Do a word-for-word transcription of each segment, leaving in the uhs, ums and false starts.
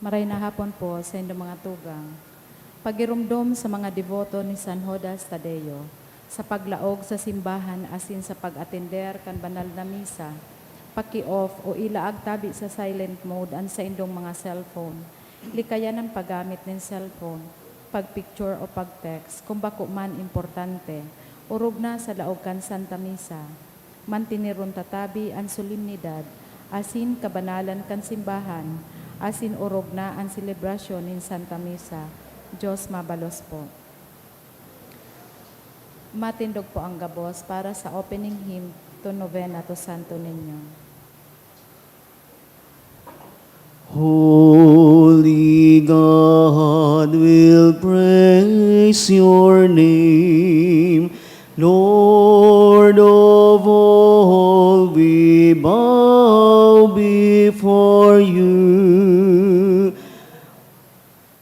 Maray na hapon po sa indong mga tugang. Pagiromdom sa mga deboto ni San Judas Tadeo, sa paglaog sa simbahan asin sa pag-atender kan banal na misa, paki-off o ilaag tabi sa silent mode an saindong mga cellphone. Likayan an paggamit nin cellphone, pag-picture o pag-text kun bako man importante, orog na sa laog kan Santa Misa. Manteneron ta tabi an solemnidad asin kabanalan kan simbahan, asin orog na an selebrasyon nin Santa Misa. Diyos mabalos po. Matindog po ang gabos para sa opening hymn to Novena to Santo Niño. Holy God, we'll praise your name. Lord of all, we bow before you.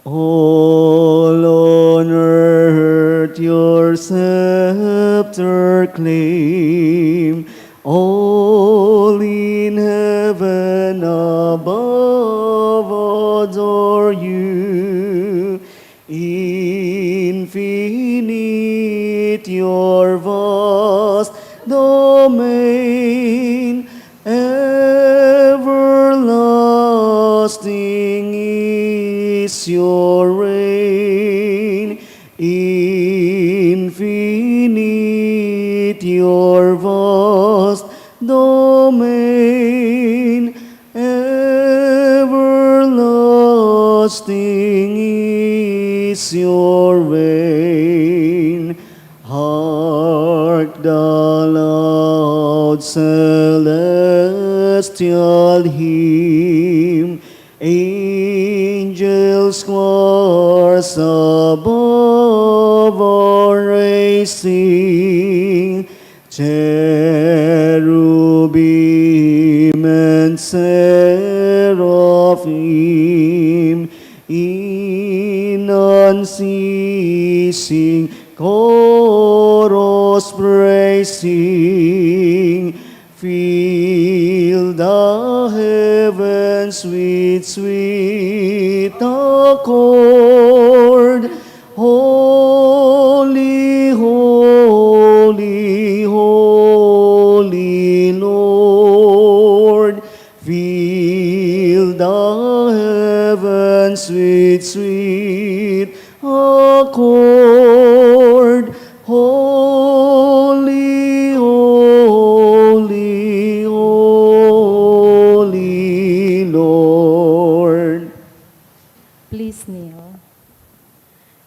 All on earth your scepter claim, all in heaven above adore you. Infinite your vast domain, everlasting is your reign. Infinite your vast domain, everlasting is your reign. Hark the loud celestial hymn, angels choirs above are raising, cherubim and seraphim in unceasing chorus praising. Fill the heavens with sweet accord. Holy, holy, holy Lord, fill the heavens with sweet accord. Holy, holy, holy Lord. Please kneel.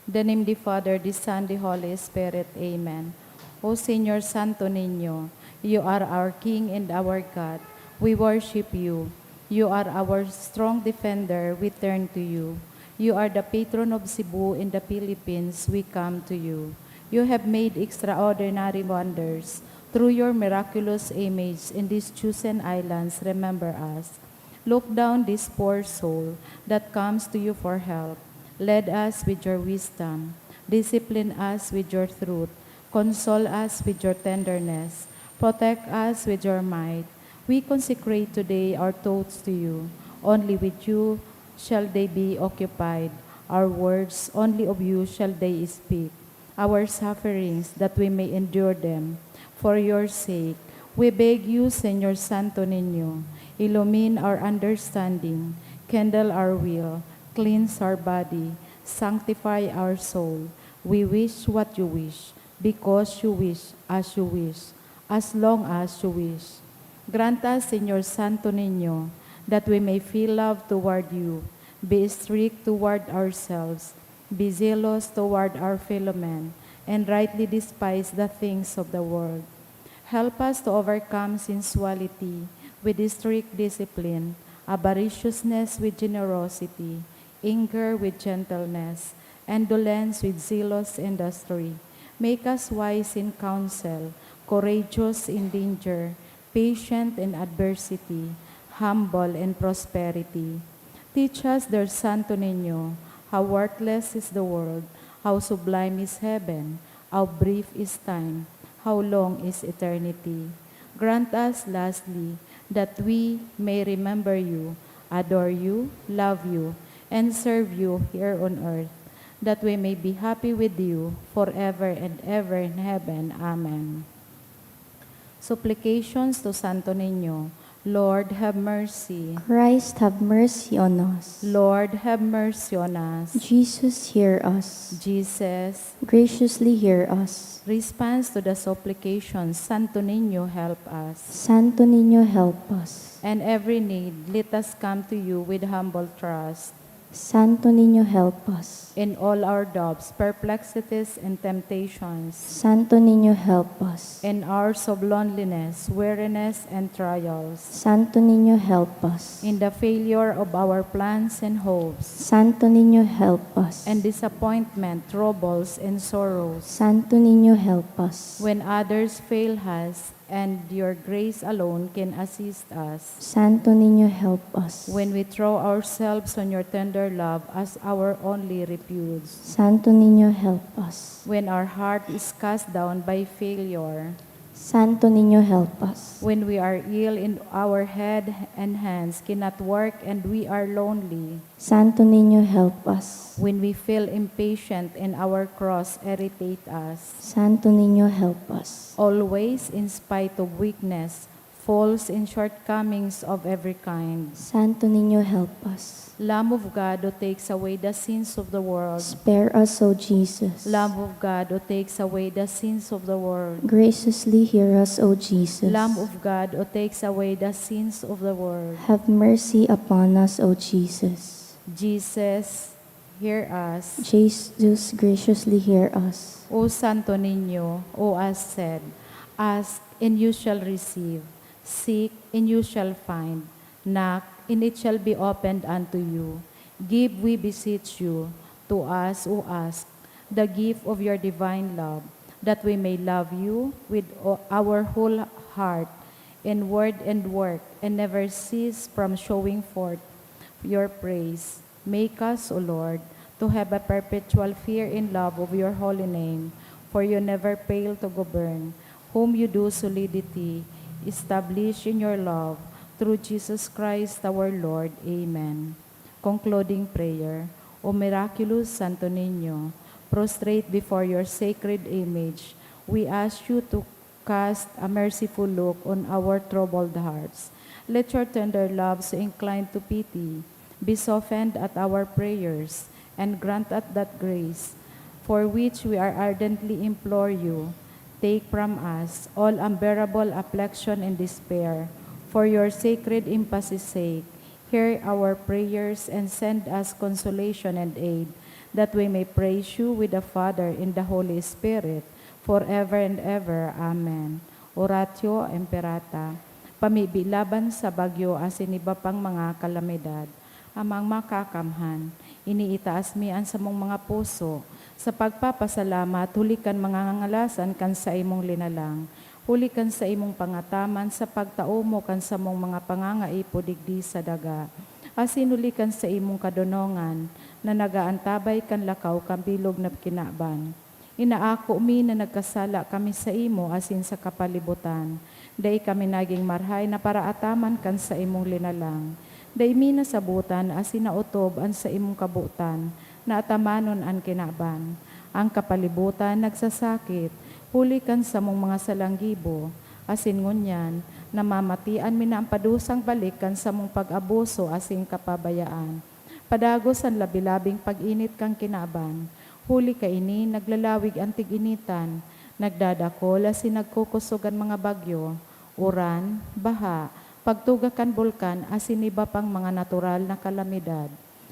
The name of the Father, the Son, the Holy Spirit. Amen. O Señor Santo Niño, you are our King and our God. We worship you. You are our strong defender. We turn to you. You are the patron of Cebu and the Philippines. We come to you. You have made extraordinary wonders. Through your miraculous image in these chosen islands, remember us. Look down this poor soul that comes to you for help. Lead us with your wisdom. Discipline us with your truth. Console us with your tenderness. Protect us with your might. We consecrate today our thoughts to you. Only with you shall they be occupied. Our words, only of you shall they speak. Our sufferings, that we may endure them. For your sake, we beg you, Señor Santo Niño, illumine our understanding, kindle our will, cleanse our body, sanctify our soul. We wish what you wish, because you wish, as you wish, as long as you wish. Grant us, Señor Santo Niño, that we may feel love toward you, be strict toward ourselves, be zealous toward our fellow men, and rightly despise the things of the world. Help us to overcome sensuality with strict discipline, avariciousness with generosity, anger with gentleness, indolence with zealous industry. Make us wise in counsel, courageous in danger, patient in adversity, humble in prosperity. Teach us, dear Santo Niño, how worthless is the world, how sublime is heaven, how brief is time, how long is eternity. Grant us, lastly, that we may remember you, adore you, love you, and serve you here on earth, that we may be happy with you forever and ever in heaven. Amen. Supplications to Santo Niño. Lord, have mercy. Christ, have mercy on us. Lord, have mercy on us. Jesus, hear us. Jesus. Graciously hear us. Response to the supplications, Santo Niño, help us. Santo Niño, help us. And every need, let us come to you with humble trust. Santo Niño, help us. In all our doubts, perplexities, and temptations. Santo Niño, help us. In hours of loneliness, weariness, and trials. Santo Niño, help us. In the failure of our plans and hopes. Santo Niño, help us. And disappointment, troubles, and sorrows. Santo Niño, help us. When others fail us, and your grace alone can assist us. Santo Niño, help us. When we throw ourselves on your tender love as our only refuge. Santo Niño, help us. When our heart is cast down by failure. Santo Niño, help us. When we are ill in our head and hands cannot work and we are lonely. Santo Niño, help us. When we feel impatient and our cross irritate us. Santo Niño, help us. Always, in spite of weakness, faults, and shortcomings of every kind. Santo Niño, help us. Lamb of God, who takes away the sins of the world. Spare us, O Jesus. Lamb of God, who takes away the sins of the world. Graciously hear us, O Jesus. Lamb of God, who takes away the sins of the world. Have mercy upon us, O Jesus. Jesus, hear us. Jesus, graciously hear us. O Santo Niño, who has said, "Ask, and you shall receive. Seek, and you shall find. Knock, and it shall be opened unto you." Give, we beseech you, to us who ask, the gift of your divine love, that we may love you with o-, our whole heart, in word and work, and never cease from showing forth your praise. Make us, O Lord, to have a perpetual fear and love of your holy name, for you never fail to govern, whom you do solidity establish in your love, through Jesus Christ our Lord. Amen. Concluding prayer. O miraculous Santo Niño, prostrate before your sacred image, we ask you to cast a merciful look on our troubled hearts. Let your tender love, so inclined to pity, be softened at our prayers, and grant us that grace for which we are ardently implore you. Take from us all unbearable affliction and despair, for your sacred emphasis' sake. Hear our prayers and send us consolation and aid, that we may praise you with the Father and the Holy Spirit, forever and ever. Amen. Oratio Imperata. Pamibi laban sa bagyo asin iba pang mga kalamidad. Amang Makakamhan, iniitaas mi an samong mga puso sa pagpapasalamat huli kan mga ngangalasan kan saimong linalang, huli kan saimong pangataman sa pagtao mo kan samong mga pangangaipo digdi sa daga, asin huli kan saimong kadonongan na nag-aantabay kan lakaw kan bilog na kinaban. Inaako mi na nagkasala kami saimo asin sa kapalibutan. Dai kami nagin marahay na paraataman kan saimong linalang. Dai mi nasabotan asin naotob an saimong kabotan na atamanon an kinaban. An kapalibutan nagsasakit huli kan samong mga salang gibo, asin ngunyan namamatian mi na an padusang balik kan samong pag-abuso asin kapabayaan. Padagos an labi-labing pag-init kan kinaban. Huli kaini, naglalawig an tig-initan, nagdadakol asin nagkukosog an mga bagyo, uran, baha, pagtuga kan bulkan asin iba pang mga natural na kalamidad.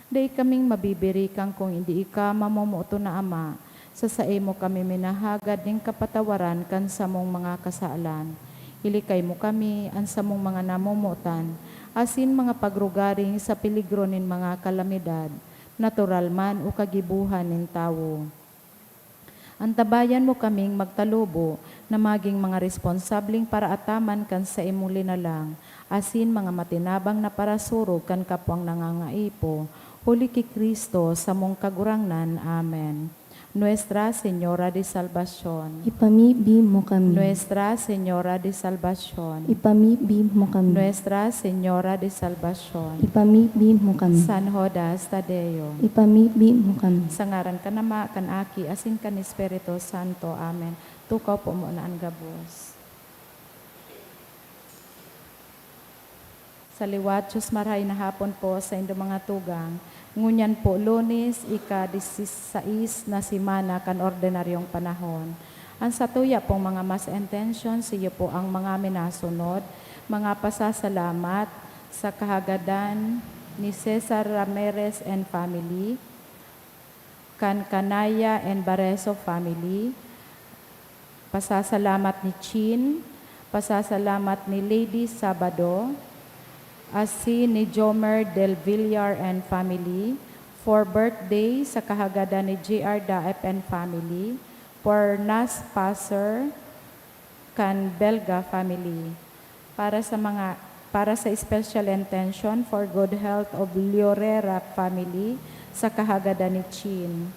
Dai kaming mabibirikan kun dai ika mamomoton na Ama. Sa saimo kami minahagad nin kapatawaran kan samong mga kasalan. Ilikay mo kami, an samong mga namomotan, asin mga pagrugaring sa peligro nin mga kalamidad, natural man o kagibohan nin tawo. Antabayan mo kaming magtalubo na magin mga responsableng paraataman kan saimong linalang, asin mga matinabang na parasurog kan kapwang nangangaipo, huli ki Cristo, samong Kagurangnan. Amen. Nuestra Señora de Salvacion. Ipamibi mo kami. Nuestra Señora de Salvacion. Ipamibi mo kami. Nuestra Señora de Salvacion. Ipamibi mo kami. San Judas Tadeo. Ipamibi mo kami. Sa ngaran kan Ama, kan Aki, asin kan Espiritu Santo. Amen. Tukaw po muna an gabos. Sa liwat, Diyos, marahay na hapon po sa indo mga tugang. Ngunyan po, Lunes, ika-disisais na semana kan ordinaryong panahon. Ang satuya pong mga mass intentions, iyo po ang mga minasunod, mga pasasalamat sa kahagadan ni Cesar Ramirez and family, kan Kanaya and Bareso family, pasasalamat ni Chin, pasasalamat ni Lady Sabado, asin ni Jomer Del Villar and family, for birthday sa kahagadan ni J R Daep and family, for Nas Passer, kan Belga family. Para sa mga, para sa special intention for good health of Llorera family sa kahagadan ni Chin.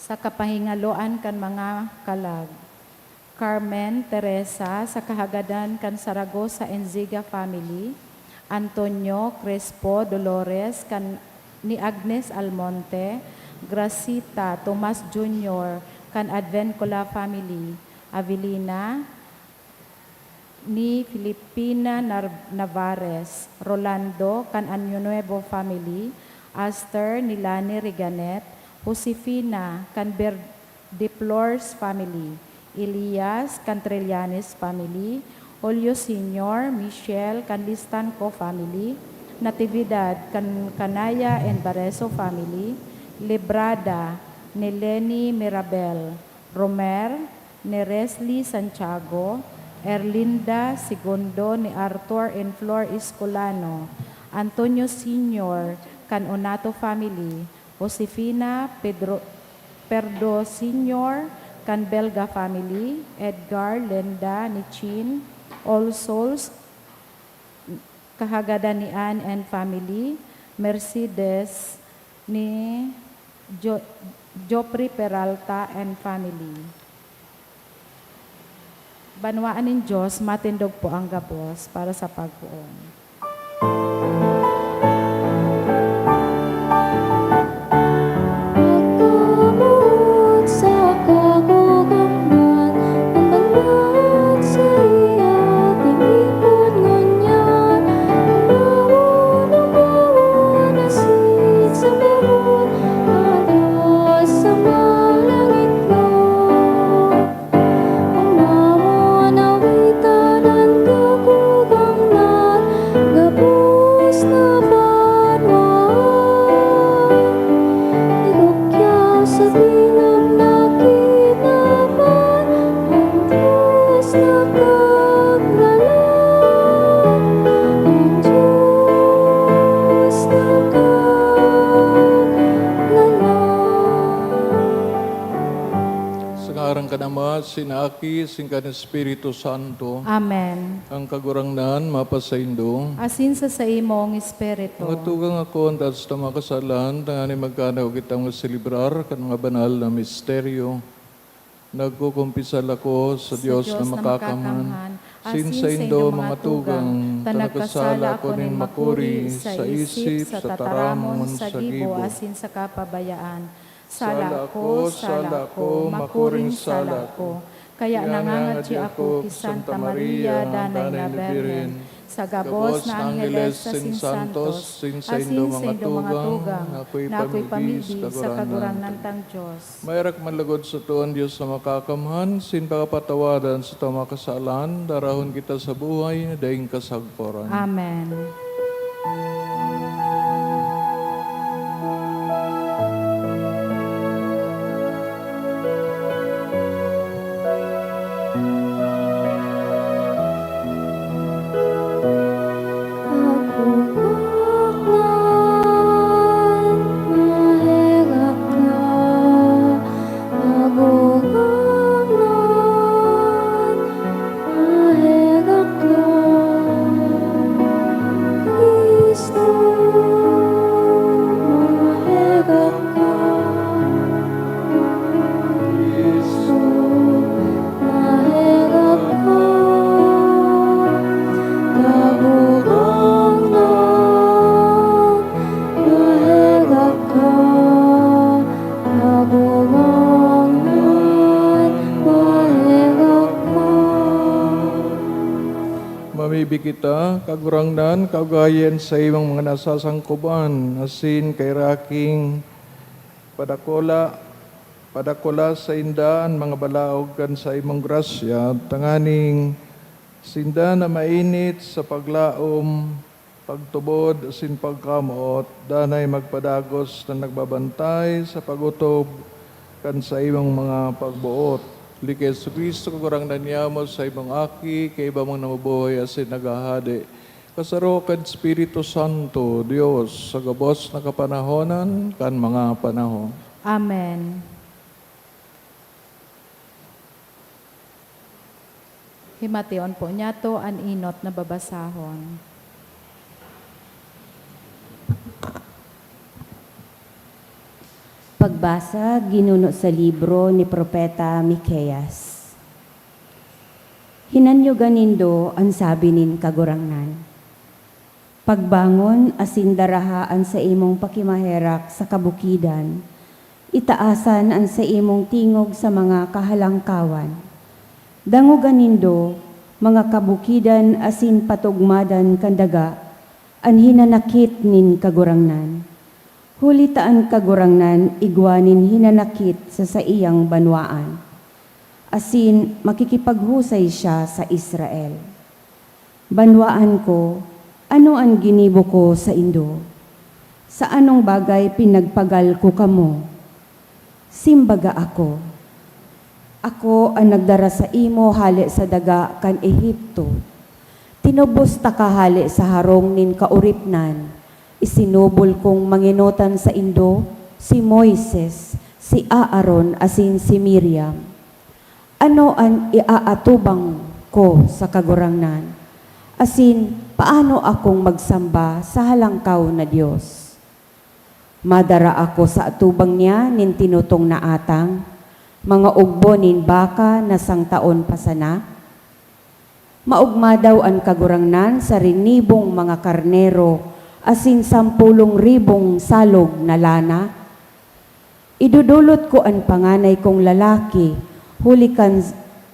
Sa kapahingaloan kan mga kalag, Carmen Teresa sa kahagadan kan Saragosa Enziga family, Antonio Crespo Dolores kan ni Agnes Almonte, Gracita Tomas Junior kan Advencola family, Avelina ni Filipina Nar-, Navarez, Rolando kan Año Nuevo family, Aster ni Lani Riganet, Josefina kan Ber-, De Flores family, Elias kan Trillanes family, Julio Senior, Michelle kan Listanco family, Natividad kan Kanaya and Bareso family, Librada ni Leni Mirabel, Romer ni Resli Santiago, Erlinda Segundo ni Arthur and Flor Escolano, Antonio Senior kan Onato family, Josefina Pedro, Perdo Senior kan Belga family, Edgar, Lenda ni Chin, All Souls, kahagadan ni Anne and family, Mercedes ni Jo-, Joffrey Peralta and family. Banwaan nin Diyos, matindog po ang gabos para sa pagpoon. Pagkamoot sa Kagurangnan, an banwat saiya tinipon ngunyan. Umawon, umawon asin sambahon an Dios sa mga langit na. Umawon, awitan an Kagurangnan, gabos na banwaan. Igukya sa bilog na kinaban, an Dios na kaglalang, an Dios na kaglalang. Sa ngaran kan Ama, asin kan Aki, asin kan Espiritu Santo. Amen. An Kagurangnan mapasaindo. Asin sa saimong espiritu. Mga tugang, ako, an taas na mga kasalan, tanganing magkanao kitang maselebrar kan mga banal na misteryo. Nagkukumpisal ako sa Sa Dios Dios na na makakamhan, makakamhan, asin asin saindo, saindo, mga mga tugang, tugang, ta ta nagkasala nagkasala ako ako nin nin makuri makuri sa sa isip, isip, sa sa tataramon, tataramon, sa sa gibo, gibo. Asin sa kapabayaan. Sala Sala ko, ko, sala sala ko, ko, makuring makuring sala sala ko. ko. Kaya Kaya nangangadya nangangadya ako ako ki ki Santa Santa Maria, Maria, Danay Danay na na Birhen, Birhen, sa gabos gabos na na angheles angheles asin asin santos, santos, asin asin saindo mga saindo mga tugang, tugang, na ako'y na ako'y pamibi pamibi sa sa Kagurangnan Kagurangnan tang Diyos. Maherak man logod sato an Dios na makakamhan, asin pakapatawadan sato mga kasalan, darahon kita sa buhay na daing kasagkoran. Amen. Kagurangnan, maherak ka. Kagurangnan, maherak ka. Cristo, Mamibi kita, Kagurangnan, kaugayan sa imong mga nasasangkuban, asin kairaking padakula, padakula sainda an mga balaog kan sa imong grasya, tanganing sinda na mainit sa paglaom, pagtubod asin pagkamoot, danay magpadagos na nagbabantay sa pag-otob kan saimong mga pagboot. Huli ki Jesu-Cristo, Kagurangnan niamo, sa imong Aki, kaiba mong namubuhay asin naghahade, kasaro kan Espiritu Santo, Dios, sa gabos na kapanahonan kan mga panahon. Amen. Himation po niyato an enot na babasahon. Pagbasa ginuno sa libro ni Propeta Miqueas. Hinanyogan nindo an sabi nin Kagurangnan. Pagbangon asin daraha an saimong pakimaherak sa kabukidan, itaasan an saimong tingog sa mga kahalangkawan. Dangoga nindo, mga kabukidan asin patugmadan kan daga, an hinanakit nin Kagurangnan. Huli ta an Kagurangnan igwa nin hinanakit sa saiyang banwaan, asin makikipaghusay siya sa Israel. Banwaan ko, ano an ginibo ko saindo? Sa anong bagay pinagpagal ko kamo? Simbaga ako, "Ako an nagdara saimo hale sa daga kan Egipto. Tinubos taka hale sa harong nin kaoripnan. Isinubol kong mangenotan saindo si Moises, si Aaron, asin si Miriam." Ano an iaatubang ko sa Kagurangnan? Asin paano akong magsamba sa halangkaw na Dios? Madara ako sa atubang niya nin tinutong na atang, mga ugbo nin baka na sangtaon pa sana? Maogma daw an Kagurangnan sa rinibong mga karnero asin sampulong ribong salog na lana? Idodolot ko an panganay kong lalaki huli kan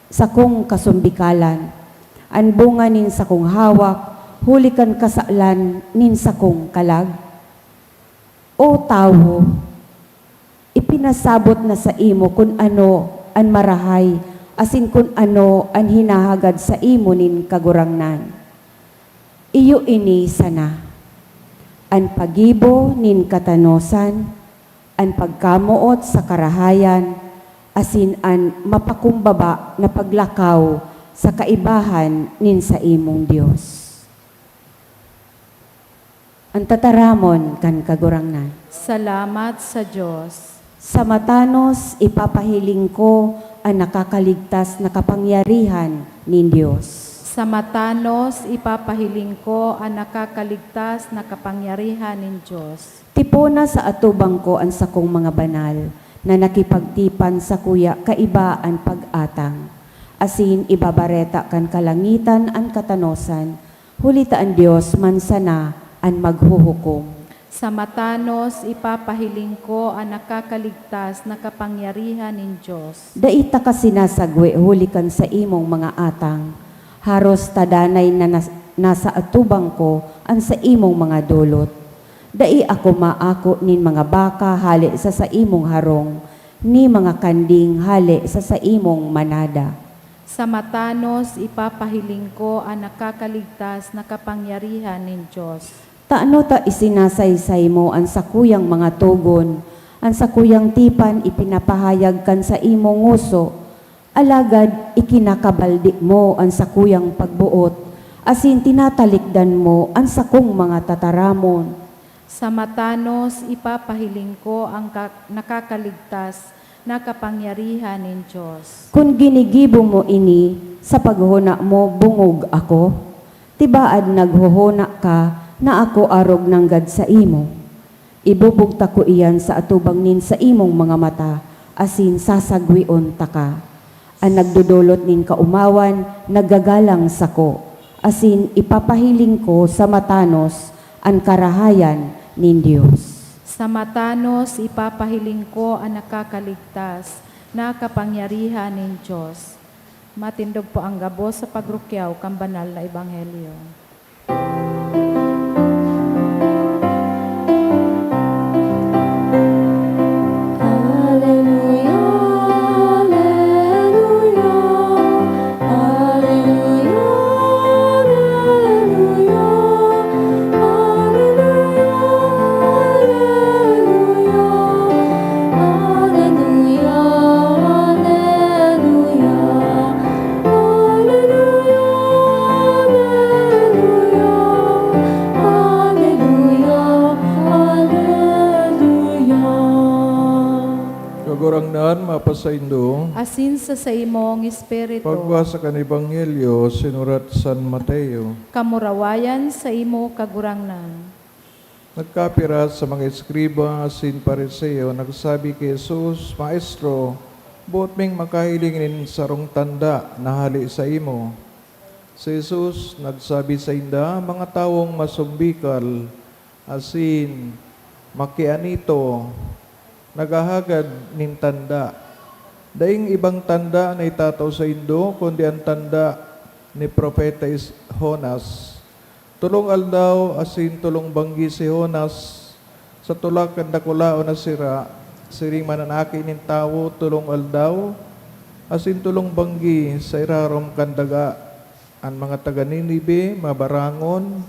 sakong kasumbikalan, an bunga nin sakong hawak huli kan kasalan nin sakong kalag? O tawo, ipinasabot na saimo kun ano an marahay asin kun ano an hinahagad saimo nin Kagurangnan. Iyo ini sana, an paggibo nin katanosan, an pagkamoot sa karahayan, asin an mapakumbaba na paglakaw sa kaibahan nin saimong Dios. An tataramon kan Kagurangnan. Salamat sa Dios. Sa matanos, ipapahiling ko an nakakaligtas na kapangyarihan nin Dios. Sa matanos, ipapahiling ko an nakakaligtas na kapangyarihan nin Dios. Tipona sa atubang ko an sakong mga banal, na nakipagtipan sakuya kaiba an pag-atang, asin ibabareta kan kalangitan an katanosan, huli ta an Dios man sana an maghuhukom. Sa matanos, ipapahiling ko an nakakaligtas na kapangyarihan nin Dios. Dai taka sinasagwe huli kan saimong mga atang, haros ta danay na nas-, nasa atubang ko an saimong mga dolot. Dai ako maako nin mga baka hale sa saimong harong, ni mga kanding hale sa saimong manada. Sa matanos, ipapahiling ko an nakakaligtas na kapangyarihan nin Dios. Tano ta isinasaysay mo an sakuyang mga togon, an sakuyang tipan ipinapahayag kan saimong ngoso, alagad ikinakabaldi mo an sakuyang pagboot, asin tinatalikdan mo an sakong mga tataramon. Sa matanos, ipapahiling ko an ka-, nakakaligtas na kapangyarihan nin Dios. Kun ginigibo mo ini, sa paghona mo bungog ako, tibaad naghohona ka na ako arog nanggad saimo. Ibubugtak ko iyan sa atubang nin saimong mga mata, asin sasagweon taka. An nagdodolot nin kaomawan naggagalang sako, asin ipapahiling ko sa matanos an karahayan nin Dios. Sa matanos, ipapahiling ko an nakakaligtas na kapangyarihan nin Dios. Matindog po ang gabos sa pagrukyaw kan banal na ebanghelyo. Hallelujah, hallelujah, hallelujah, hallelujah, hallelujah, hallelujah, hallelujah, hallelujah, hallelujah, hallelujah. Kagurangnan, mapasaindo. Asin sa saimong espiritu. Pagbasa kan Ebanghelyo sinurat San Mateo. Kamurawayan saimo, Kagurangnan. Nagkapira sa mga eskriba asin Fariseo, nagsabi ki Jesus, "Maestro, boot ming makahiling nin sarong tanda na hale saimo." Si Jesus nagsabi sainda, "Mga tawong masumbikal asin makianito, naghahagad nin tanda. Daing ibang tanda na itatao saindo, kundi an tanda ni Propeta Is-, Jonas. Tolong aldaw asin tolong banggi si Jonas sa tulak kan dakulaon na sira, siring man an Aki nin Tawo, tolong aldaw asin tolong banggi sa irarom kan daga. An mga taga Ninive mabarangon,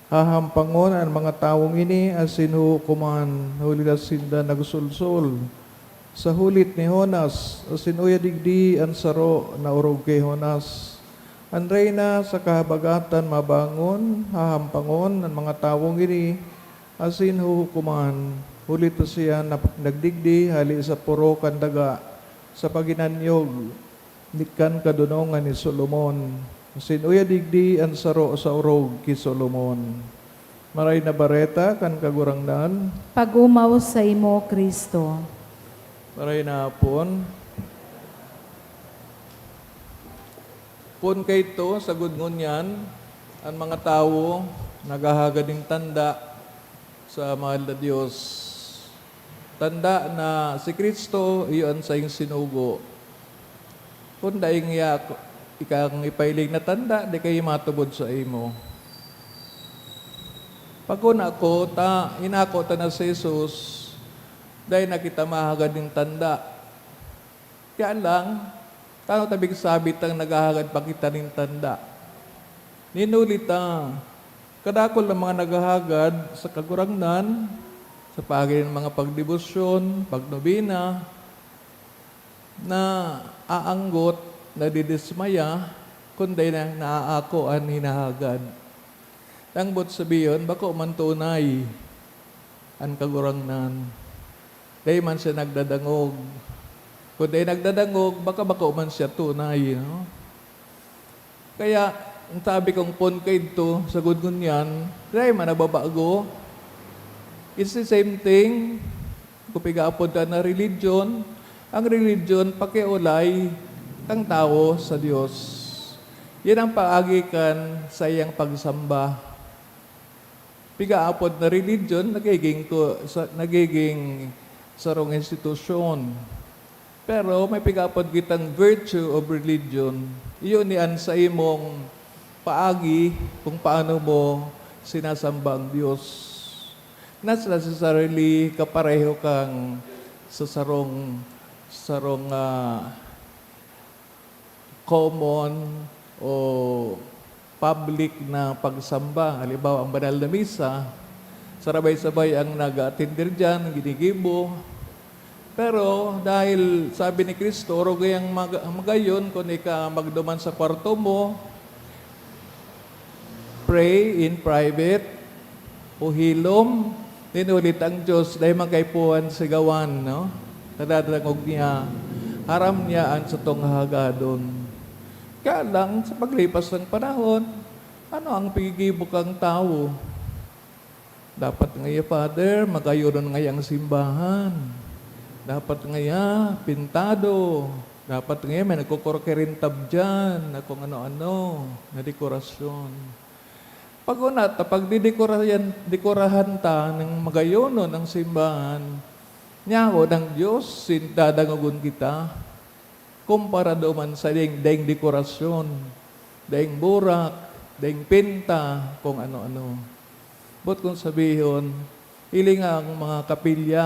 hahampangon an mga tawong ini asin huhukoman, huli ta sinda nagsolsol sa hulit ni Jonas, asin uya digdi an saro na orog ki Jonas. An reyna sa kahabagatan mabangon, hahampangon an mga tawong ini, asin huhukoman, huli ta siya nap-, nagdigdi hale sa poro kan daga sa paghinanyog ni kan kadonongan ni Solomon. Asin uya digdi an saro sa orog ki Solomon." Maray na Bareta kan Kagurangnan. Pag-omaw saimo, Cristo. Maray na hapon. Poon kaidto, sagkod ngunyan, an mga tawo naghahagad nin tanda sa mahal na Dios. Tanda na si Cristo iyo an saiyang sinugo. Kun daing iya, ika an ipahiling na tanda, di kayo matubod saimo. Pagkuna ko, ta, inako ta na si Jesus, dai na kita mahagad nin tanda. Kaya lang, tano ta bigsabi tang naghahagad pa kita nin tanda? Nin huli ta, kadakul na mga naghahagad sa Kagurangnan, sa paagi nin mga pagdebosyon, pagnobena, naaanggot, nadidismaya, kun dai na naaako an hinahagad. Tangbot sabihon, bako man tunay an Kagurangnan. Dai man siya nagdadangog. Kun dai nagdadangog, baka bako man siya tunay, no? Kaya, ang sabi kong poon kaidto, sagkod ngunyan, dai man nababago. It's the same thing. Kung pigaapod ta na religion, ang religion, pakiolay kan tawo sa Dios. Yan ang paagi kan saiyang pagsamba. Pigaapod na religion, nagiging ko-, sa, nagiging sarong institusyon. Pero may pigaapod kitang virtue of religion. Iyo ni an sa imong paagi kung paano mo sinasamba ang Diyos. Not necessarily kapareho kang sa sarong, sarong, ah, common o public na pagsamba. Halimbawa, ang banal na misa, sarabay-sabay ang nag-aatender diyan, ginigibo. Pero dahil sabi ni Cristo, "Orog kayang mag-, magayon kun ika magduman sa kwarto mo, pray in private," o hilom, nin huli ta ang Dios dai man kaipuhan sigawan, no? Nadadangog niya, aram niya an satong hahagadon. Kaya lang, sa paglipas ng panahon, ano ang pigigibo kang tawo? Dapat ngaya, Father, magayonon ngaya ang simbahan. Dapat ngaya, pintado. Dapat ngaya, may nagkukurkirintab diyan na kung ano-ano na dekorasyon. Pag una ta, pagdidekora-, dekorahan ta ng magayonon ang simbahan, nyaho ng Diyos, sin-, dadangogon kita. Komparado man sa daing, daing dekorasyon, daing burak, daing pinta, kung ano-ano. Boot kong sabihon, hilinga ang mga kapilya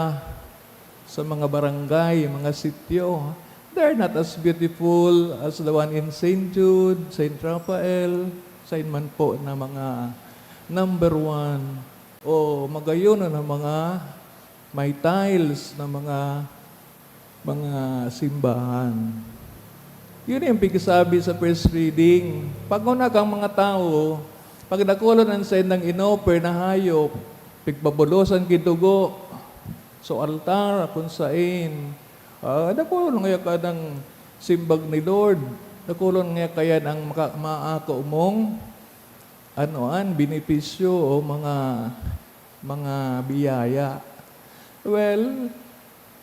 sa mga barangay, mga sityo, they're not as beautiful as the one in Saint Jude, Saint Raphael, sain man po na mga number one o magayon na mga may tiles na mga, mga simbahan. Yun yung pigsabi sa first reading. Pag una kang mga tawo, pag dakulon ang saindang inoffer na hayop, pigbabulosan ki dugo. So, altar, kung sain, ah, dakulon ngaya ka ng simbag ni Lord. Dakulon ngaya kayan ang maka-, maako mong ano an benepisyo o mga, mga biyaya. Well,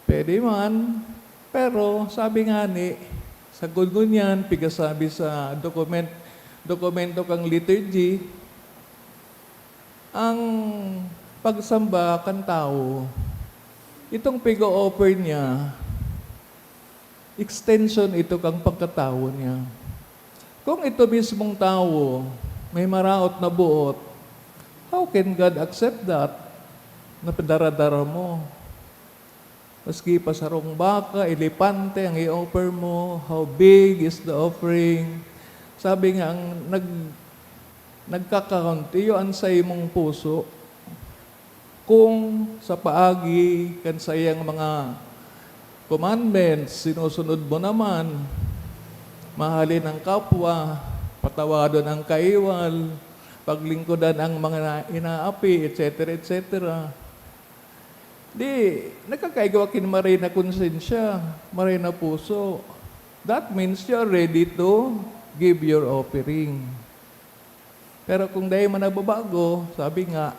pwede man, pero sabi ngani, sagkod ngunyan, pigasabi sa dokumen-, dokumento kan liturgy, ang pagsamba kan tawo, itong pigo-offer niya, extension ito kan pagkatawo niya. Kung ito mismong tawo may maraot na boot, how can God accept that na pinaradara mo? Maski pa sarong baka, elepante ang i-offer mo, how big is the offering? Sabi nga, ang nag-, nagka-count, iyo an saimong puso. Kung sa paagi kan saiyang mga commandments, sinusunod mo naman, mahalin ang kapwa, patawadon ang kaiwal, paglingkodan ang mga na-, inaapi, et cetera, et cetera. Di, nagkakaigwa kin maray na konsensya, maray na puso. That means you are ready to give your offering. Pero kung dai man nagbabago, sabi nga,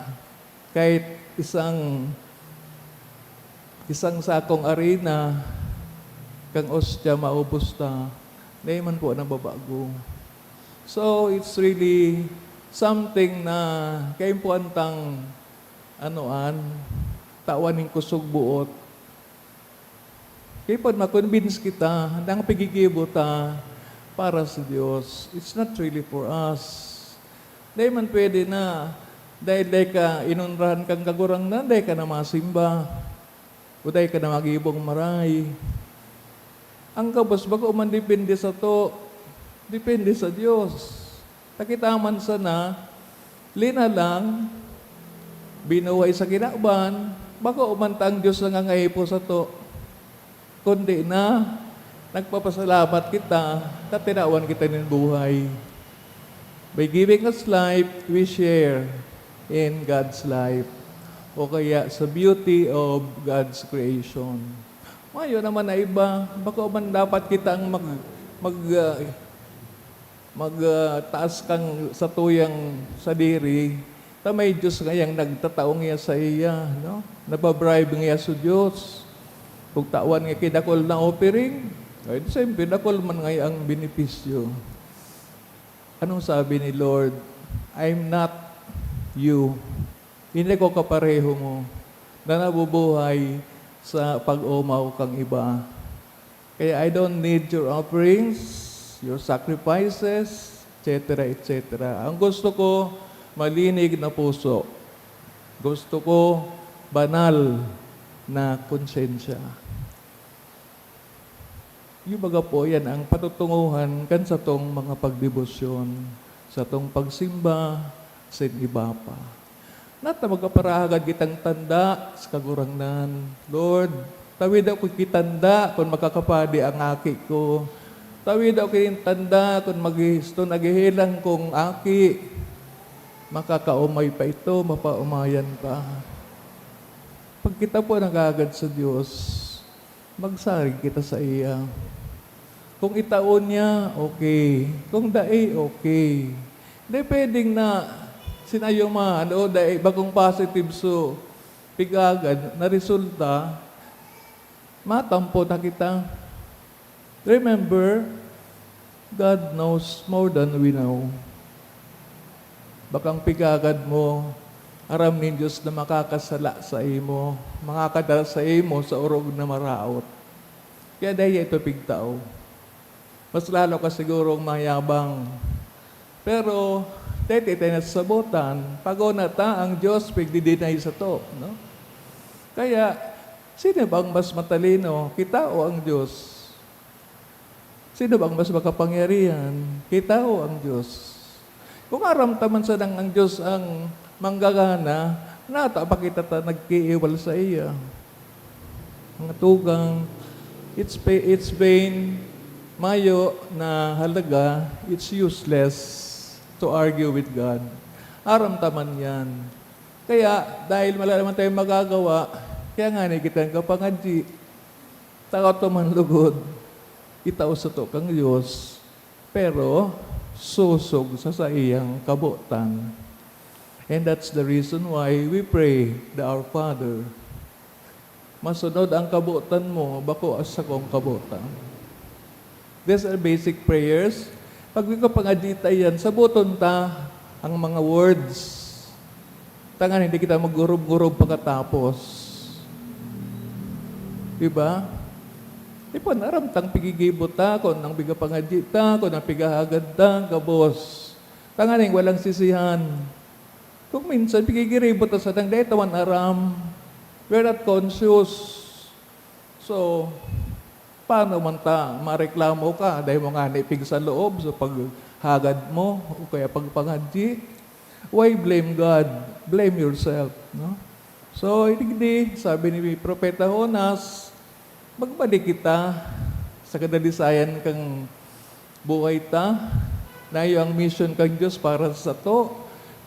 kahit isang, isang sakong arina, kang ostya maubos ta, dai man po nagbabago. So, it's really something na kaimpuan tang, ano an, tawan nin kusog buot. Kaya pag ma-convince kita na ang paggigibo ta para sa Dios, it's not really for us. Dai man pwede na dahil dai ka inonrahan kan Kagurangnan, dai ka na masimba, o dai ka na magibong maray. Ang gabos, bako man depende sato, depende sa Dios. Ta kita man sana, linalang, binuhay sa kinaban, bako man ta ang Dios nangangaipo sato, kundi na nagpapasalamat kita ta tinawan kita nin buhay. By giving us life, we share in God's life, o kaya sa beauty of God's creation. Mayo naman na iba, bako man dapat kita ang mag-, mag-, ah, mag, ah, taas kan satuyang sadiri, ta may Dios ngayang nagtatao ngiya saiya, no? Naba-bribe ngiya sa Dios. Kung tawan nga ki dakul na offering, ay, siyempre, dakul man ngaya ang benepisyo. Anong sabi ni Lord? "I'm not you." Hindi ko kapareho mo na nabubuhay sa pag-omaw kang iba. Kaya I don't need your offerings, your sacrifices, et cetera, et cetera. Ang gusto ko, malinig na puso. Gusto ko, banal na konsensya. Yung baga po, yan ang patutunguhan kan satong mga pagdebosyon, satong pagsimba, sin iba pa. Nata magkaparahagad kitang tanda sa Kagurangnan, "Lord, tawid ako kitanda kun makakapadi ang aki ko. Tawid ako kitanda kun magisto naghihilang kong aki. Makakaumay pa ito, mapaumayan pa." Pag kita po naghahagad sa Dios, magsarig kita saiya. Kung itao niya, okay. Kung dai, okay. Dai pwedeng na sinayo man o dai, bakong positive so pigagad na resulta, matampo ta kita. Remember, God knows more than we know. Bakang pigagad mo, aram nin Dios na makakasala saimo, makakadara saimo sa orog na maraot. Kaya dai ito pigtao. Mas lalo ka sigurong mayabang. Pero, dai ta nasasabotan, pag-una ta, ang Dios pigdi-deny sato, no? Kaya, sino bang mas matalino, kita o ang Dios? Sino bang mas makapangyarihan, kita o ang Dios? Kung aram ta man sanang ang Dios ang manggagana, nata pa kita ta nagkiiwal saiya? Mga tugang, it's pa-, it's vain, mayo na halaga, it's useless to argue with God. Aram ta man yan. Kaya, dahil wala naman tayong magagawa, kaya ngani kita nagkapangadyi. Tao ta man lugod, itao sato kan Dios, pero sosog sa saiyang kabotan. And that's the reason why we pray the Our Father. Masunod ang kabotan mo, bako ang sakong kabotan. These are basic prayers. Pag nagkapangadyi ta yan, saboton ta ang mga words. Tanganing di kita maggurub-gurub pakatapos. Di ba? Di pa aram tang pigigibo ta, kung anong pigapangadyi ta, kung anong pigahagad ta, gabos. Tanganing walang sisihan. Kung minsan, pigigiribo ta sa tang, dai ta man aram. We're not conscious. So, paano man ta mareklamo ka? Dai mo ngani pigsa loob sa paghagad mo o kaya pagpangadyi. Why blame God? Blame yourself, no? So, digdi, sabi ni Propeta Jonas, magbalik kita sa kadalisayan kan buhay ta, na iyo ang mission kan Dios para sa sato,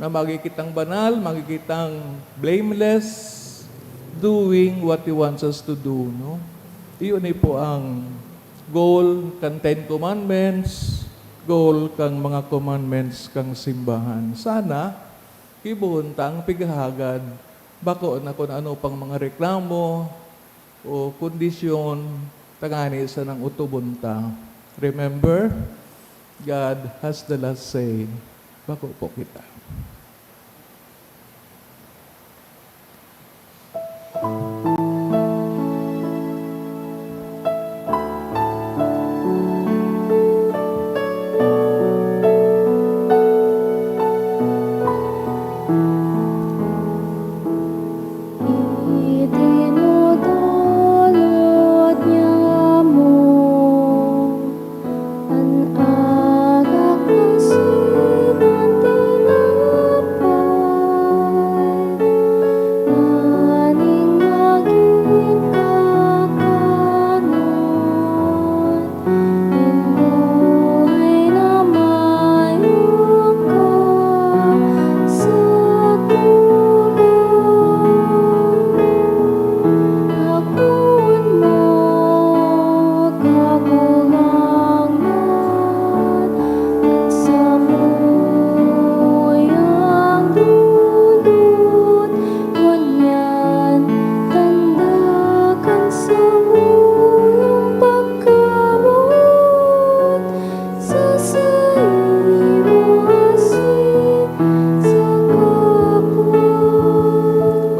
na magin kitang banal, magin kitang blameless, doing what He wants us to do, no? Iyo ni po ang goal kan Ten Commandments, goal kan mga commandments kan simbahan. Sana, gibohon ta ang pighahagad, bako na kun ano pang mga reklamo, o kondisyon, tangani sanang otobon ta. Remember, God has the last say. Bako po kita. Itinutulod niya mo an arak asin an tinapay, nganing magin kakanon nin buhay na mayo ka sa tugang. Akoon mo, Kagurangnan, an samuyang dodon, ngunyan tanda kan samuyang pagkamoot sa saimo asin sa kapwa.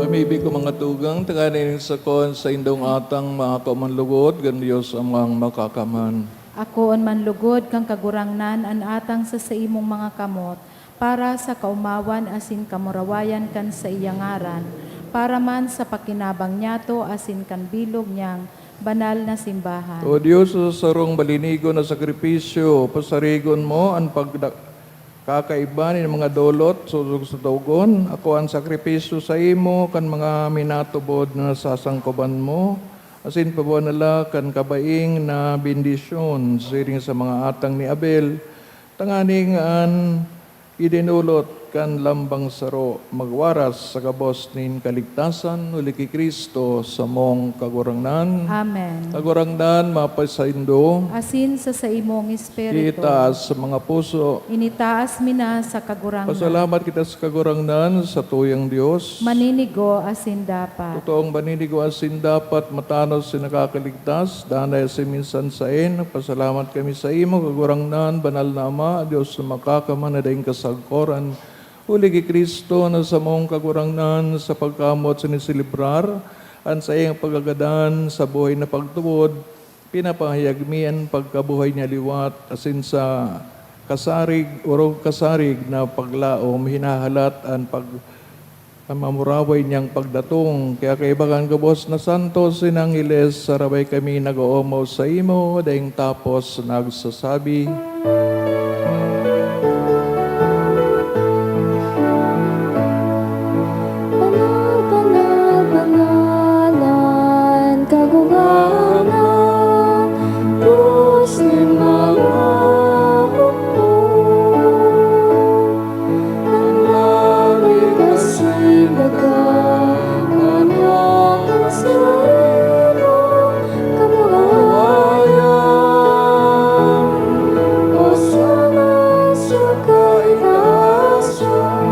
Mamibi ko, mga tugang, tanganing sakon saindong atang, mga kaoman lugod, kan Dios Amang Makakaman. Akoon man lugod kan Kagurangnan an atang sa saimong mga kamot, para sa kaomawan asin kamurawayan kan saiyang ngaran, para man sa pakinabang niyato asin kan bilog niyang banal na simbahan. O Dios, sa sarong malinigon na sakripisyo, pasarigon mo an pagda-, kakaiba nin mga dolot sosog sa togon. Ako an sakripisyo saimo kan mga minatubod na nasasangkoban mo, asin pabanala kan kabaing na bendisyon siring sa mga atang ni Abel, tanganing an idinolot kan lambang saro magwaras sa gabos nin kaligtasan, huli ki Cristo, samong Kagurangnan. Amen. Kagurangnan, mapasaindo. Asin sa saimong espiritu. Itaas sa mga puso. Initaas mi na sa Kagurangnan. Pasalamat kita sa Kagurangnan, sa tuyang Dios. Maninigo asin dapat. Totoong maninigo asin dapat, matanos asin nakakaligtas, danay asin minsan saen, nagpasalamat kami saimo, Kagurangnan, Banal na Ama, Dios na makakaman na daing kasagkoran. Huli ki Cristo na samong Kagurangnan, sa pagkamoot asin selebrar an saiyang pagkagadan sa buhay na pagtubod, Pinapahayag mi an pagkabuhay niya liwat, asin sa kasarig, orog kasarig na paglaom, hinahalat an pag-, an mamuraway niyang pagdatong. Kaya kaiba kan gabos na santos, sinanghiles, sarabay kami nag-oomaw saimo, daing tapos nagsasabi, Banal, banal, banal an Kagurangnan, Dios nin mga hukbo. An langit asin daga nanayakan sa imo kamurawayan. Hosana sa kaitaasan.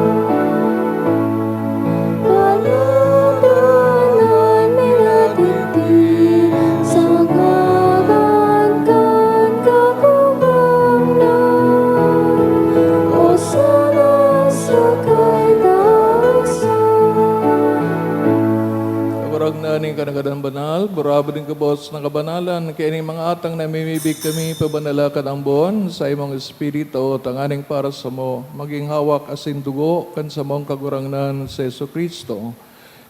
Panatanan mi na digdi sa ngaran kan Kagurangnan. Hosana sa kaitaasan. Kagurangnan nin Kanagadan Banal, burabod nin gabos na kabanalan, kaya ning mga atang namimibi kami, pabanala kan ambon sa imong Espiritu, tanganing para samo magin hawak asin dugo kan samong Kagurangnan, si Jesu-Cristo.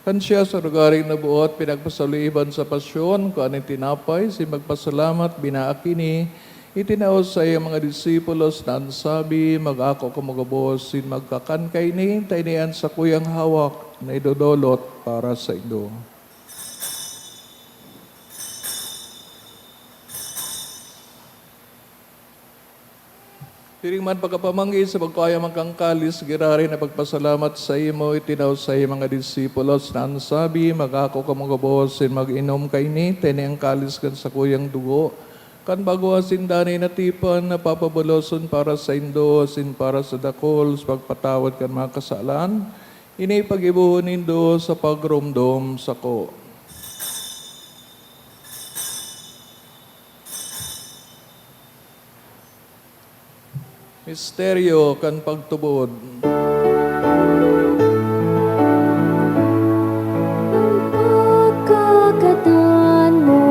Kan siya sa lugaring naboot, pinagpasaliban sa pasyon, kua nin tinapay, sin magpasalamat, binaak ini, itinao sa iyang mga disipulos, na an sabi, "Mag-ako kamo gabos sin magkakan kaini, ta ini an sakuyang hawak na idodolot para saindo." Siring man, pagkapamanggi sa pagkua man kan kalis, giraray na pagpasalamat saimo, itinao sa iyang mga disipulos, na an sabi, "Mag-ako kamo gabos sin mag-inom kaini, ta ini an kalis kan sakuyang dugo, kan bago asin danay na tipan, na papabaloson para saindo asin para sa dakul sa pagpatawad kan mga kasalan. Ini paggibohon nindo sa pagromdom sako." Misteryo kan pagtubod. An pagkagadan mo,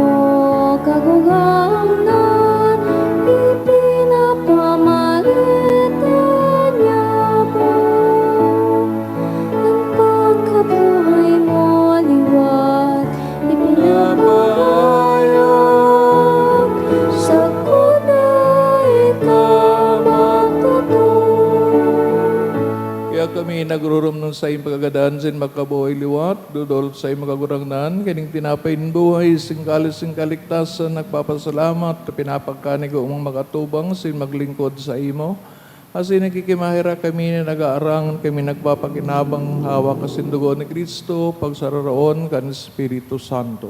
Kagurangnan, ipinapamalitan niamo. An pagkabuhay mo liwat, ipinapahayag, sagkod na ika magtotoo. Kaya kami nagrurumnom sa iyong pagkagadan sin magkabuhay liwat, dodolot sa iyong Kagurangnan, kaning tinapay nin buhay, sin kalis nin kaligtasan, nagpapasalamat, pinapagkanig mong mag-atubang sin maglingkod sa imo. Asin nakikimaherak kami na nag-aarang, kami nagpapakinabang hawak asin dugo ni Cristo, pagsararoon kan Espiritu Santo.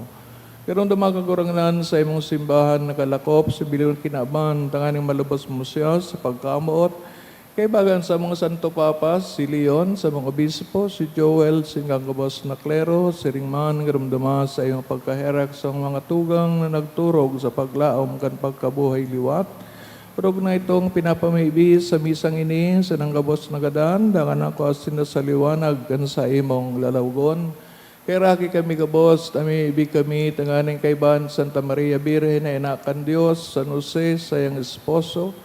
Pero duman, Kagurangnan, sa imong simbahan nakalakop sa bilog na kinaban, tanganing malubos mo siya sa pagkamoot, kaibagan sa mga Santo Papa, si Leon, sa mga obispo, si Joel, si gabos na klero, siring man, garamdama sa iyong pagkaherak sa mga tugang na nagturog sa paglaom kan pagkabuhay liwat. Orog na itong pinapamibi sa misang ini, sa nanggabos na gadan, dangan ako asin na sa liwanag kan sa imong lalawgon. Kaheraki kami gabos, ta mimibi kami tanganing kaibahan Santa Maria Birhen na ina kan Dios, San Jose, sayang esposo,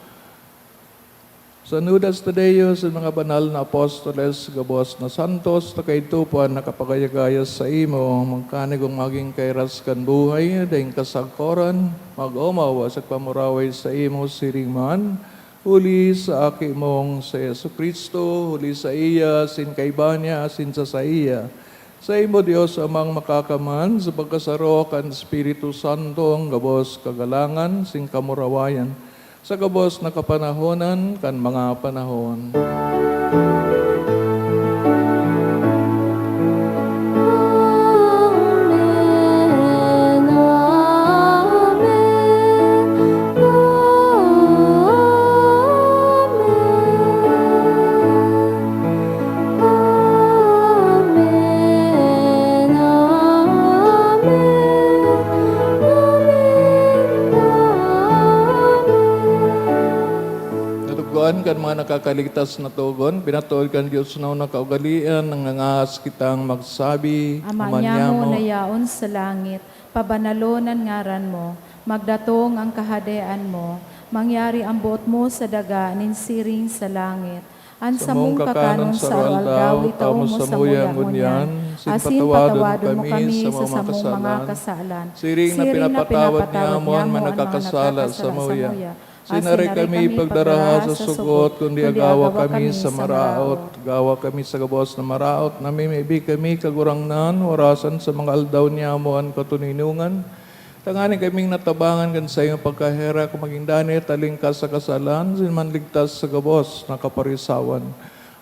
San Judas Tadeo, sa mga banal na apostoles, gabos na santos, ta kaidto pa an nakapagayagaya saimo, magkanigong magin kairas kan buhay, daing kasagkoran, mag-omaw sa pagpamuraway saimo, siring man, huli sa Aki mong si Jesu-Cristo, huli saiya, asin kaiba niya, asin sa saiya. Saimo, Dios Amang Makakaman, sa pagkasaro kan Espiritu Santo, an gabos kagalangan, sin kamurawayan, sa gabos na kapanahonan kan mga panahon. Amen, amen, amen. Amen, amen, amen, amen. Natugkoan kan mga nakakaligtas na togon, pinatood kan Dios na nakaugalian, nangangahas kitang magsabi, Ama Ama niamo niamo. Na yaon sa langit, pabanalon an ngaran mo, Magdatong an Kahadean mo, mangyari an boot mo sa daga nin siring sa langit. An samong kakanon sa aroaldaw, itao mo samuya ngunyan, asin patawadon mo kami sa samong mga kasalan, siring na pinapatawad niamo an mga nakakasala samuya. Asin dai kami pagdaraha sa sugot, kundi agawa kami sa maraot. Agawa kami sa gabos na maraot, namimibi kami, Kagurangnan, orasan sa mga aldaw niamo an katoninongan, tanganing kaming natabangan kan saimong pagkaherak, magin danay talingkas sa kasalan, asin manligtas sa gabos na kaparisawan.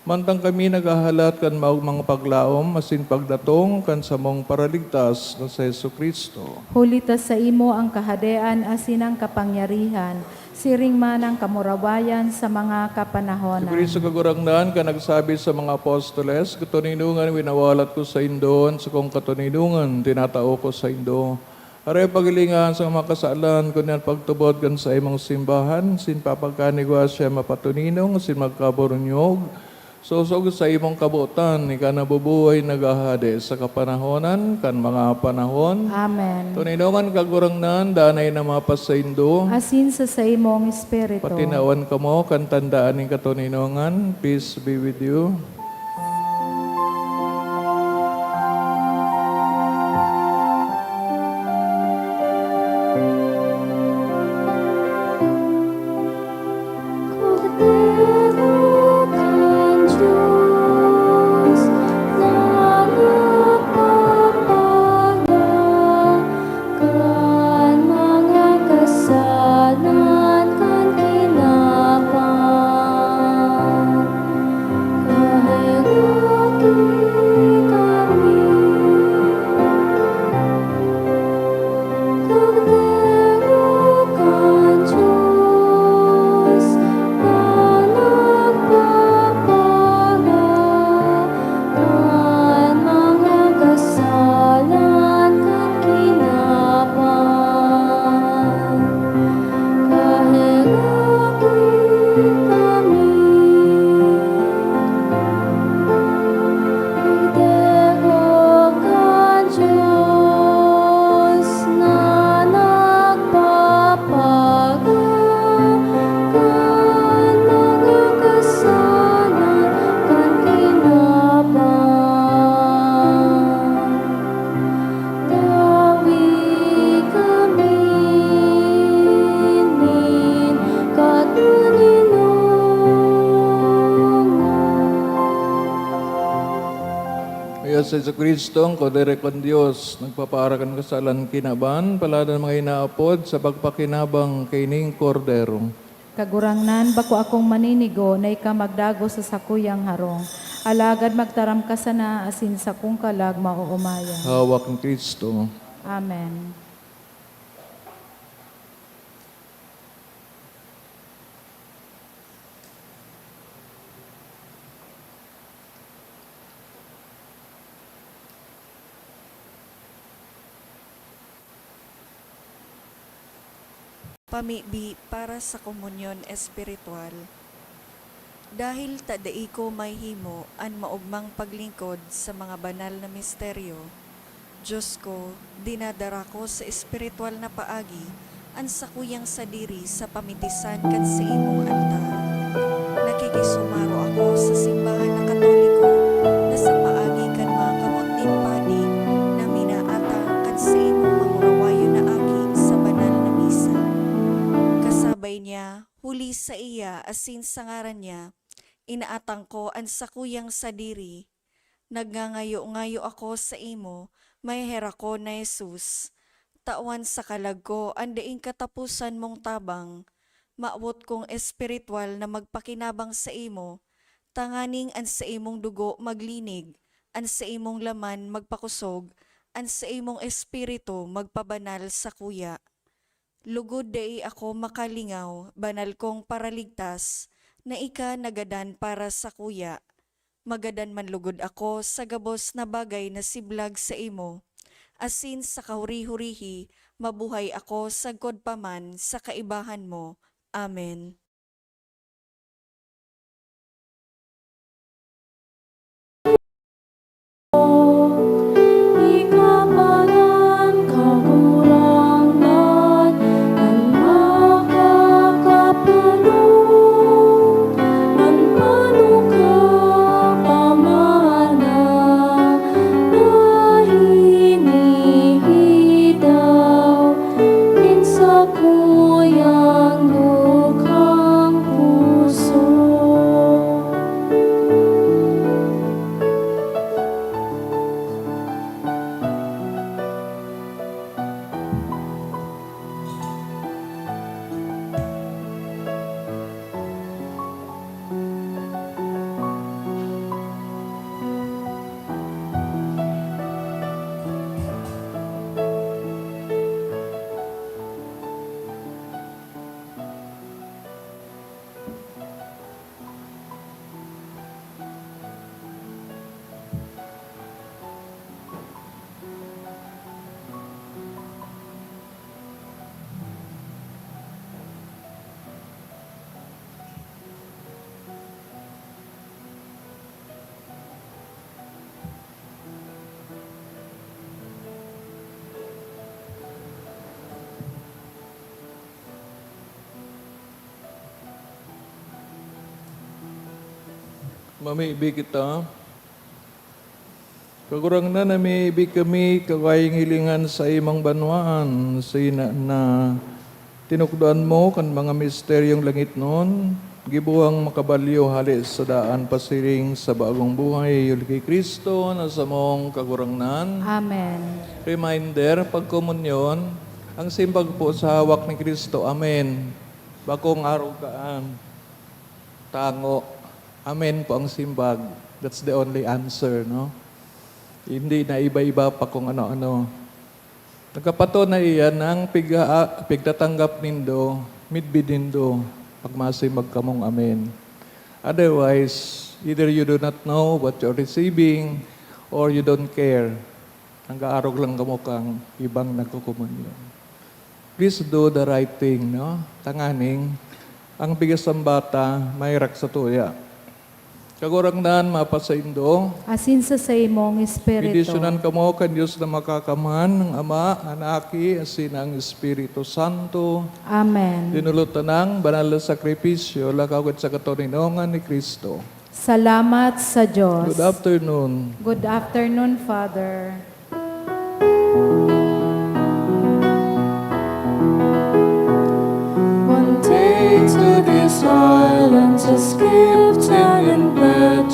Mantang kami naghahalat kan maogmang paglaom asin pagdatong kan samong Paraligtas na si Jesu-Cristo. Huli ta saimo an kahadean asin an kapangyarihan, siring man an kamurawayan sa mga kapanahonan. Si Cristo Kagurangnan, kan nagsabi sa mga apostoles, "Katoninongan winawalat ko saindo, an sakong katoninongan tinatao ko saindo." Aray paghilingahan sa mga kasalan, kundi an pagtubod kan saimong simbahan, asin papagkanigwa siya mapatoninong asin magkaburunyog, sosog sa saimong kabotan, ika na bubuhay naghahade sa kapanahonan kan mga panahon. Amen. Toninongan, Kagurangnan, danay na mapasaindo. Asin sa saimong espiritu. Patinawan kamo kan tandaan nin katoninongan. Peace be with you. Kordero kan Dios na nagpapaga kan mga kasalan kan kinaban, kaheraki kami. Kordero kan Dios na nagpapaga kan mga kasalan kan kinaban, kaheraki kami. Kordero kan Dios na nagpapaga kan mga kasalan kan kinaban, tawi kami nin katoninongan. Kaya si Jesu-Cristo, an Kordero kan Dios, nagpapaara kan kasalan kinaban, palad an mga inaapod sa pagpakinabang kaining Kordero. Kagurangnan, bako akong maninigo na ika magdagos sa sakuyang harong, alagad magtaram ka sana asin sakong kalag maoomayan. Hawak ni Cristo. Amen. Pamibi para sa komunyon espiritual. Dahil ta dai ko mahihimo an maogmang paglingkod sa mga banal na misteryo, Dios ko, dinadara ko sa espiritual na paagi an sakuyang sadiri sa pamitisan kan saimong altar. Nakikisumaro ako sa simbahan na Katoliko na sa paagi kan mga kamot nin padi na minaatang kan saimong mangurawayon na aki sa banal na misa. Kasabay niya, huli saiya asin sa ngaran niya, inaatang ko an sakuyang sadiri. Nagngangayo-ngayo ako saimo, maheherakon na Jesus, tawan sa kalag ko an daing kataposan mong tabang. Mawot kong espiritual na magpakinabang saimo, tanganing an saimong dugo maglinig, an saimong laman magpakosog, an saimong espiritu magpabanal sakuya. Lugod dai ako makalingaw, banal kong Paraligtas, na ika nagadan para sakuya. Magadan man lugod ako sa gabos na bagay na siblag saimo, asin sa kahuri-hurihi mabuhay ako sagkod pa man sa kaibahan mo. Amen. Ikapalan, Kagurangnan, Mamibi kita. Kagurangnan, namibi kami, kagayang hilingan sa imong banwaan, sina na tinukdoan mo kan mga misteryong langitnon, gibuhang makabalyo hale sa daan pasiring sa bagong buhay, huli ki Cristo na samong Kagurangnan. Amen. Reminder, pagkomunyon, ang simbag po sa hawak ni Cristo. Amen. Bakong arog kaan. Tango. Amen po ang simbag. That's the only answer, no? Hindi na iba-iba pa kung ano-ano. Nagkapatunayan ang piga-, pigtatanggap nindo, midbid nindo, pag masimbag kamong amen. Otherwise, either you do not know what you're receiving or you don't care. Nag-aarog lang kamo kang ibang nagkukumunyon. Please do the right thing, no? Tanganing ang bigas ng bata maherak sa tuya. Kagurangnan, mapasaindo. Asin sa saimong espiritu. Bendisyonan kamo kan Dios na Makakamhan, ang Ama, an Aki, asin ang Espiritu Santo. Amen. Dinulot ta nang banal na sakripisyo, lakaw sa katoninongan ni Cristo. Salamat sa Diyos. Good afternoon. Good afternoon, Father. One takes to this island to skip time in bed.